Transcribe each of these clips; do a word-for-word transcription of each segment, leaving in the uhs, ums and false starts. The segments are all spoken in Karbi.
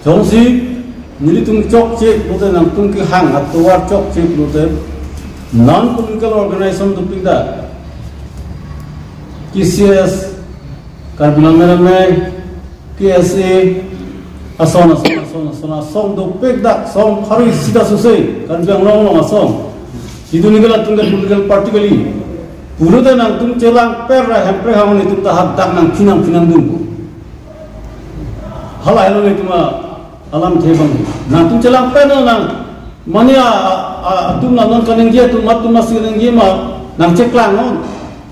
Jongsi nelitum chokche pulote, nangtum kehang atovar chokche pulote, non political organization dopik dak, K C S, Karbi Anglong Reme, K S A, ason ason ason ason asong dopik dak, asong pharo isi ta suse, Karbi Anglong along asong. Itum ke latum ke political party kali pulote, nangtum chelang per ra hemprek amonit atum ta hadak nangphinang phinang dunpo. Hala helo nelitum alamthe abang. Nangtum chelang pen nang, mane a, a, a, atum nang non kaningje atum, atum masi ningje ma, nangcheklang non.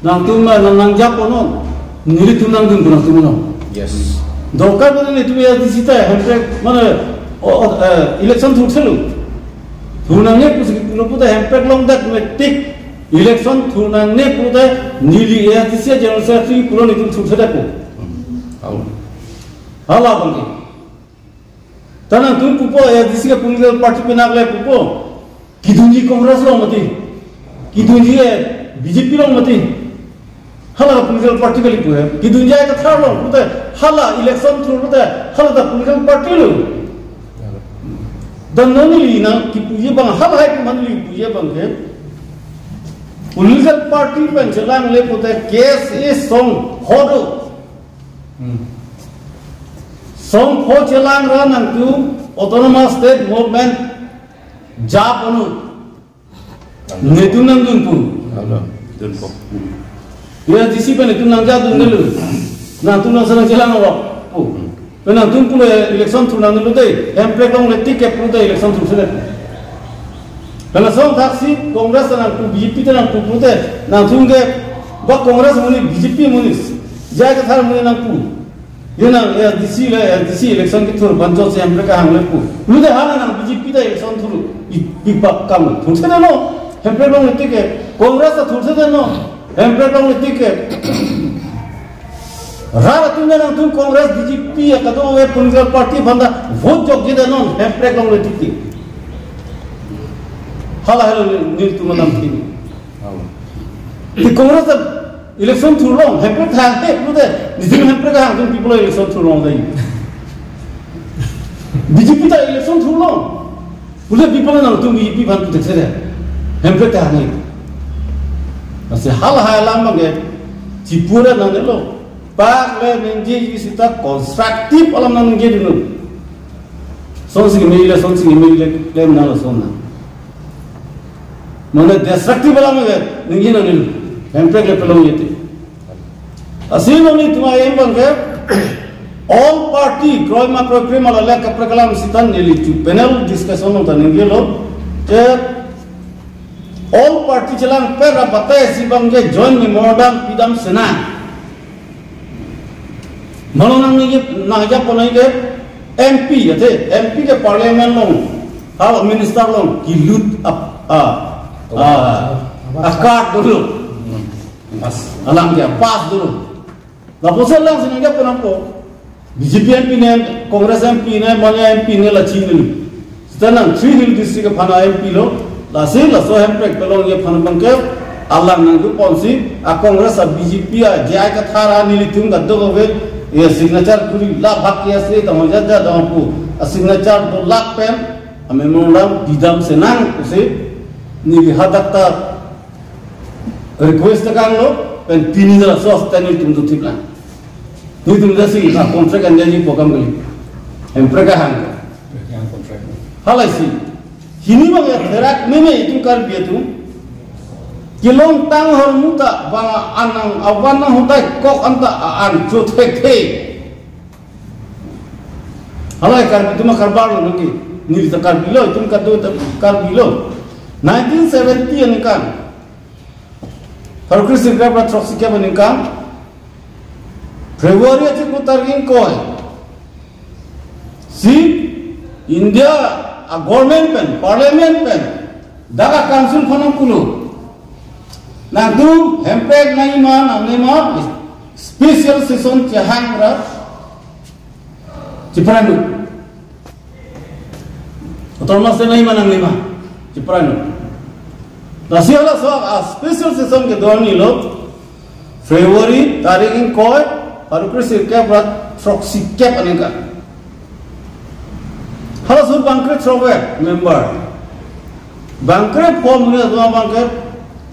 Nangtum ma nang nangjapon non. Nelitum nangdunpo nangtum non. Yes. Dorkar pulote nelitum A I C C ta hemprek mane, o, o, eh, election thurthelo. Thurnangne pusi pulo pulote, hemprek longdet metik election thurnangne pulote neli A I C C General Secretary pulo nelitum thurthedetpo. Au. Hala abangke. Ta nangtum pupo, A I C C ke political party pen akle pupo, kidunji Congress along mati, kidunji, eh, B J P along mati. Hala political party kali pu he. Kidunji J I Kathar along pulote, hala election thur pulote, hala ta political party lo. Dan non neli nang kipuji abang, hala hai kuman neli kipuji abangke, political party pen chelangle pulote K S A song pho do. Hmm. Song pho chelang ra nangtum Autonomous State Movement japon non. Nelitum nangdunpo. Alo, dunpo. A I C C pen nelitum nangjadundelo. Nangtum nangserang chelang ro. Oh. Pen nangtum pulo election thurnangne pulote, hemprek longle tik ke pulote election thursedet. Pen lason thaksi Congress ta nangpu, B J P ta nangpu pulote, nangtum ke ba Congress amonit, B J P amonit, J I Kathar amonit nangpu. Ye nang A I C C le, A I C C election kethur aphan chotsi hemprek kehang le pu. Pulote hala nang B J P ta election thur, i, ipak kam thursedet non. Hemprek longle tik ke, Congress ta thursedet non. Hemprek longle tik ke. Rat atum nangtum Congress, B J P, akadokave political party aphan ta vote jokjedet non, hemprek longle tik ke. Hala helo nelitum alamthe. Au. Te Congress ta election thurlong, hemprek thang te pulote, nelitum hemprek hang atum people election thurlong dai. B J P ta election thurlong. Pulote people nangtum B J P aphan putheksedet. Hemprek thang ni. Lasi hala hai alam abangke chipura nangnelo. Pak le ningjeji seta constructive alam nangjeji non. Sonsi kemele, sonsi kemele, klem nanglo son nang. Mane destructive alam ke ningje nangnelo. Hemprek le pelongji te. Lasi non nelitum aim abangke all party, kroima kroikre ma lale kaprek alam seta neli chu panel discussion along ta ningjelo. Te all party chelang per ra batai si abangke joint memorandum pidam senang. Malom nang ningje nangjapon nai ke M P athe, M P ke parliament along, ha minister along kelut ap, a, a, a card dolo. Pass. Alang ke pass dolo. Lapuson lang si nangjapon nangpo. B J P M P ne, Congress M P ne, mane M P ne la chinine. Seta nang three hill district aphan a M P lo, lasi laso hemprek pelongji aphan abangke alang nangduponsi, a Congress, a B J P, a J I Kathar, a nelitum kadokave, ye signature kuri la bhak ke ase tamo jaja dong pu, a signature dolak pen, a memorandum pidam senang pusi, neli hadak ta request ta kanglo, pen pini laso stand nelitum do thip lang. Nelitum jasi a contract an jaji program kali. Hemprek kehang. Yang contract. Halaisi. Hini abang ya therak meme itum Karbi atum. Kelongtang ahormu ta bang anang awan nanghotai kok anta an cho thekthe. Halai Karbi atum karbar lo nangke. Neli ta Karbi lo, itum kado ta Karbi lo. Nineteen seventy aningkan, pharo kresirkep ra throksikep aningkan, February achiklo tarik ingkoi, si India a government pen, parliament pen, dak a council aphan nangpulo, nangtum hemprek nangjima nangnema, special session chehang ra chipran do. Autonomous State nangjima nangnema chipran do. Lasi halaso a special session kedo arni lo, February tarik ingkoi, pharo kresirkep ra throksikep aningkan. Halaso bangkre throk member. Bangkre pho amonit atum abangke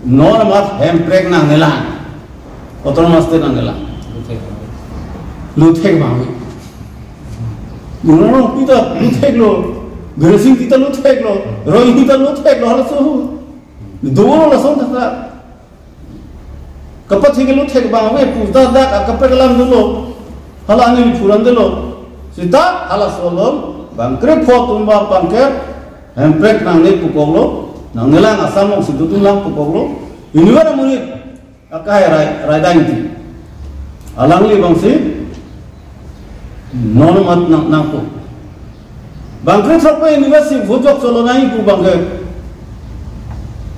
non amat hemprek nangnelang. Autonomous state nangnelang. Lo thek abang. Mono Rongpi ta lo theklo. Biren Singh ta lo theklo. Roy ta lo theklo. Halaso ahut. Dolo lason thakthak. Kapathik lo thek abang ave pu ta dak akaprek alam dolo. Hala anini phu alam dolo. Seta halaso along bangkre pho atum abangke hemprek nangne pukoklo. Nangnelang, Assam alongsi dodunlang pukoklo. Inutvet amonit akai rai, rai dang ti. Alangli abangsi non amat nang, nangpo. Bangkre throk pen university vojok cholo nai pu abangke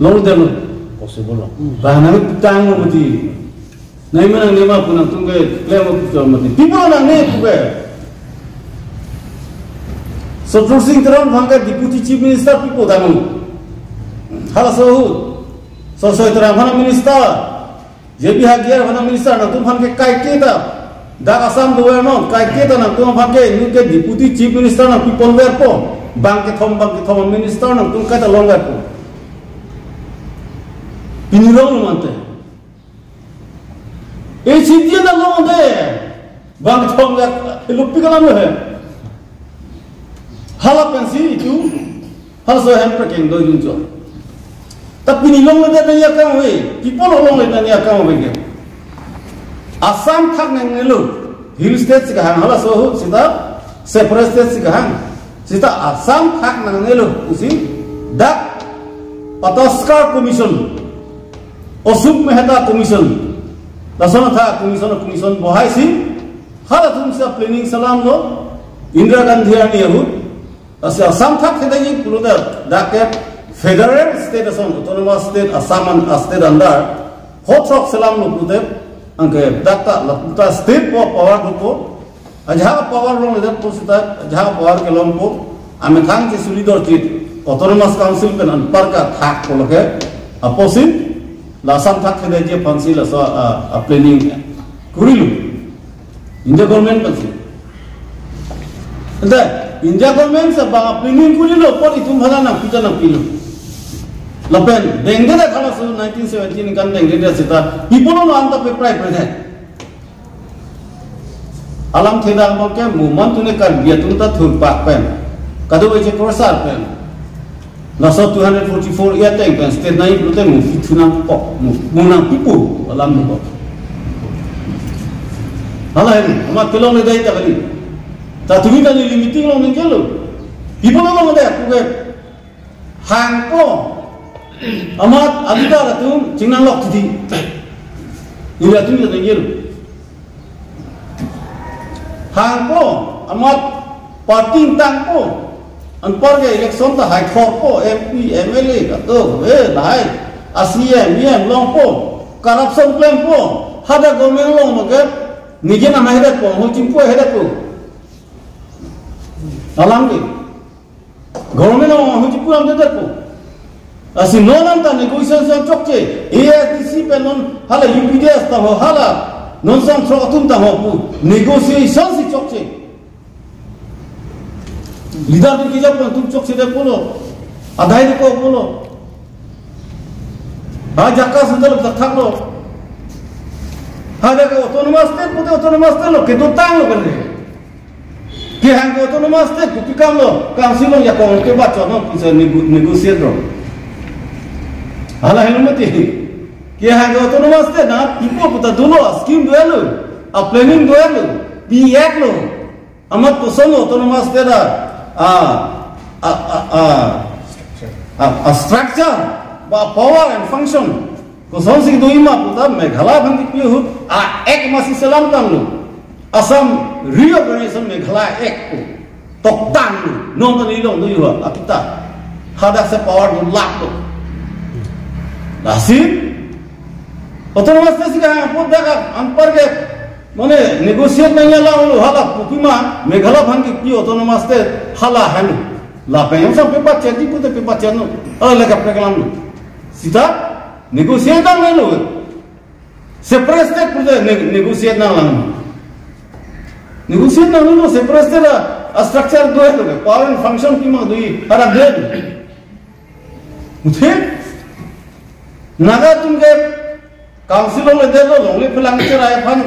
longledetlo. Possible lo. Bang nangtanglo mati. Nai ma nangne ma pu nangtum ke klem pu cholo mati. Pi apot nangne pu ke. Sotro Singh Teron abangke Deputy Chief Minister pi apot tanglo. Halaso ahut. Sorsoi Terang aphan minister. J B Haggia aphan minister nangtum aphan ke kaike ta. Dak Assam dover non, kaike ta nangtum aphan ke inut ke Deputy Chief Minister nangpipon verpo. Bang kethom, bang kethom minister nangtum kaita longverpo. Pini longlo mante. E sidi na longde. Bang kethom ya lupi kalam he. Hala pensi itu. Halaso hemprek kengdoi dunchot. Ta pini longledet nangji akam ave, pi apot longledet nangji akam ave ke. Assam thak nangnelo, hill state si kahang, halaso ahut seta separate state si kahang. Seta Assam thak nangnelo pusi dak Pataskar Commission, Ashok Mehta Commission, lason atha commission, commission bohaisi halatum si planning selamlo, Indira Gandhi arni ahut. Lasi Assam thakthedetji pulote dak ke federal state ason, autonomous state, Assam an, a state under, ho throk selamlo pulote, anke dak ta laputa state po power dopo, ajahak power longledetpo seta, ajahak power kelongpo, amethang chesuli dorchit, autonomous council pen anparke thakpo lake, apotsi, la Assam thakthedetji aphansi laso a, a planning kurilo. India government pensi. Ante, India government si bang planning kurilo, apot itum aphan nangpi ta nangpilo. Lapen, dengdedet halaso nineteen seventy ningkan dengdedet seta, pi apot lo anta pe prai prai. Alamthe abangke, mo mantu ne Karbi atum ta thurpak pen. Kadokave cheprosar pen. Laso two hundred forty-four A ateng pen state nai pulote mo pithu nangpo, mo, mo nangpipo, alam nangpo. Hala hini, amat kelongledetji ta kali. Ta tumi ta neli meeting along ningkelo. Pi apot longledet, pu ke hangpo. Amat a leader atum chingnanglok titi. Neli atum ta ningkelo. Hangpo, amat party tangpo, anparke election ta haithorpo, M P, M L A, kadokave lahai, a C E M, E M longpo, corruption klempo, hadak government along make, nijena nahedetpo, ho chimpu ahedetpo. Alam ke. Government along ahut chipu amdedetpo. Lasi non anta negotiation chokche. A I S D C pen non hala U P D S ta ho hala. Non song throk atum ta ho pu. Negotiation si chokche. Leader din kejapon atum chokchedetpo lo. Adai de ko pulo. Ha jaka sandal tak thak lo. Ha de ko autonomous state pute autonomous state lo. Kedotanglo kan de. Kehang ke autonomous state, kopi kamlo, council along jakong ke bachot non, pusi nego-, negotiate lo. Hala helo mati. Kehang ke autonomous state na, pi apot pu ta dolo, a scheme do-etlo, a planning do-etlo, pi-etlo. Amat koson autonomous state a, a, a, a, a, a, a structure, ba power and function. Kosonsi do-i ma pu ta Meghalaya aphan kipi ahut a Act masi selamtanglo. Assam Reorganization Meghalaya Act pu. Toktanglo. Non ta neli along do-i ho akita. Hadak si power do lap lo. Lasi autonomous state si kahang apot dak anparke mane negotiate nangji alam lo hala pu pima Meghalaya aphan kipi autonomous state hala hanu. Lapen yong sam pepachetji pute pepachetnon. Hala le kaprek alam lo. Seta negotiate nangnelo. Separate state pute ne-, negotiate nanglang. Negotiate nangnelo separate state a, A structure do hai to ke, power and function pima do, hadak do. Muthe Naga atum ke council along le detlo, longle phelang cherai aphan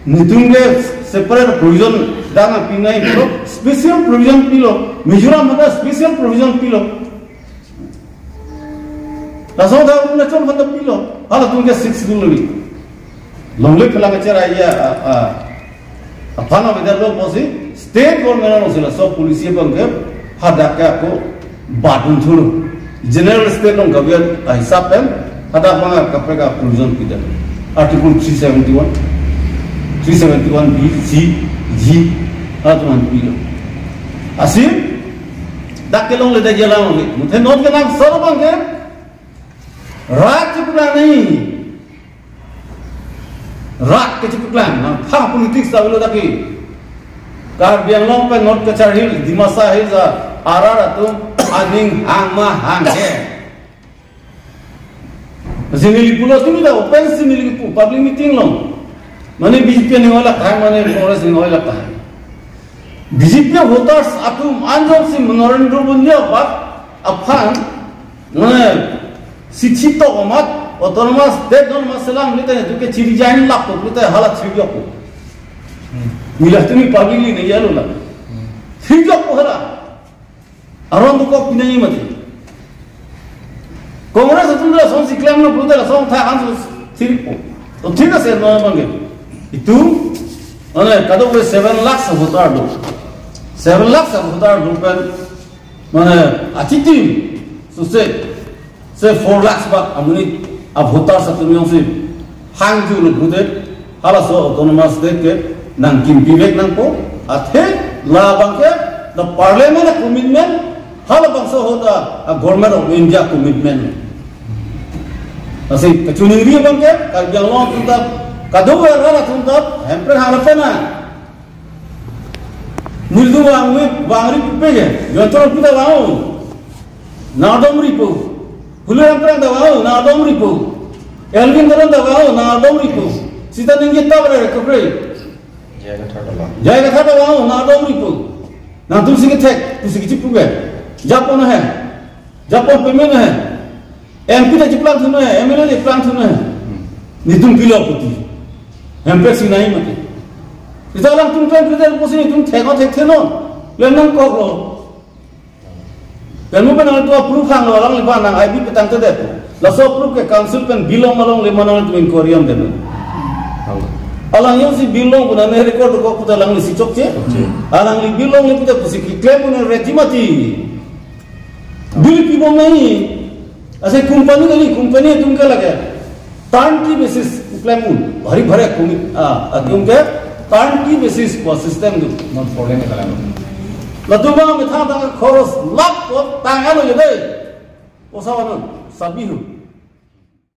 netum ke separate provision dana pinai, special provision pilo, Mizoram mata special provision pilo. Laso da Arunachal mata pilo, halatum ke six schedule ni. Longle phelang cherai a, a, a, aphan avedetlo pusi state government alongsi laso policy abang ke hadak ke ako badun thulo. General state along kaviat ahisap pen hadak abang kaprek a provision pidet. Article three seventy-one, three seventy-one B, C, G, halatum pilo. Lasi dak ke longle dak jalan longle. Muthe non ke nang sar abang ke rat cheplang ni. Rat ke cheplang, nangtha politics ta ulo dak ke. Karbi Anglong pen North Cachar Hills, Dimasa Hills a arat atum aning hang ma hanghe. Lasi neli pulo tumi ta open si neli pu public meeting along. Mane B J P aning oi lak tahai, mane Congress aning oi lak tahai. B J P voters atum anjong si Narendra Modi abang aphan mane sithi tok amat autonomous state non masalam lite netum ke chiri jain lap tok lite hala thirjok. Mila tumi publicly ne yalo la. Thirjok hala. Aron dokok pinai mati. Congress atum la song si klemlo pulote la song tha an so thirpo. To thik ase non abang ke. Itum mane kadokave seven lakhs voter do. Seven lakhs voter do pen mane achitim so se se four lakhs bak amonit a voters atum jongsi hangjulo pulote halaso autonomous state ke nangkimpi vek nangpo, athe labang ke the parliament a commitment, halabangso ahut a, a government of India commitment. Lasi kachiningri abang ke Karbi Anglong atum ta kadokave arat atum ta Hemprek halapen a neli do vangve, vangri pupe ke, Jayanta Rongpi ta vang-o, nangdom ripo. Phule Hemprek ta vang-o, nangdom ripo. Elwin Teron ta vang-o, nangdom ripo. Sita ningje ta bare re kopre. J I Kathar ta vang-o, nangdom ripo. Nangtum si kethek, tu si kichipu ke. Japon he. Japon payment he. M P ta chiplang thunon he, M L A ta chiplang thunon he. Netum pilo puti. Hemprek si nai mati. Sita alangtum klem klem pusi netum thek-o thekthenon. Klem nangkoklo. Klem mo pen alangtum a-proof hanglo, alangli aphan nang I B petang tedet. Laso proof ke council pen bill long malong le ma nangtum inquiry damdet. Alang jongsi bill long pu nang record kok puta alangli si chokche. Chokche. Alangli bill longle puta pusi keklem pu nang reji mati. Bill pibom nangji. Ase company kali, company atum ke lake turnkey basis klem un. Bhari bhari kumi, ah, atum ke turnkey basis pu system do. Non four lane kalang. Latum abang methang tang khoros lakh ko tang alo je dei. Poisa vangnon, sabi hu.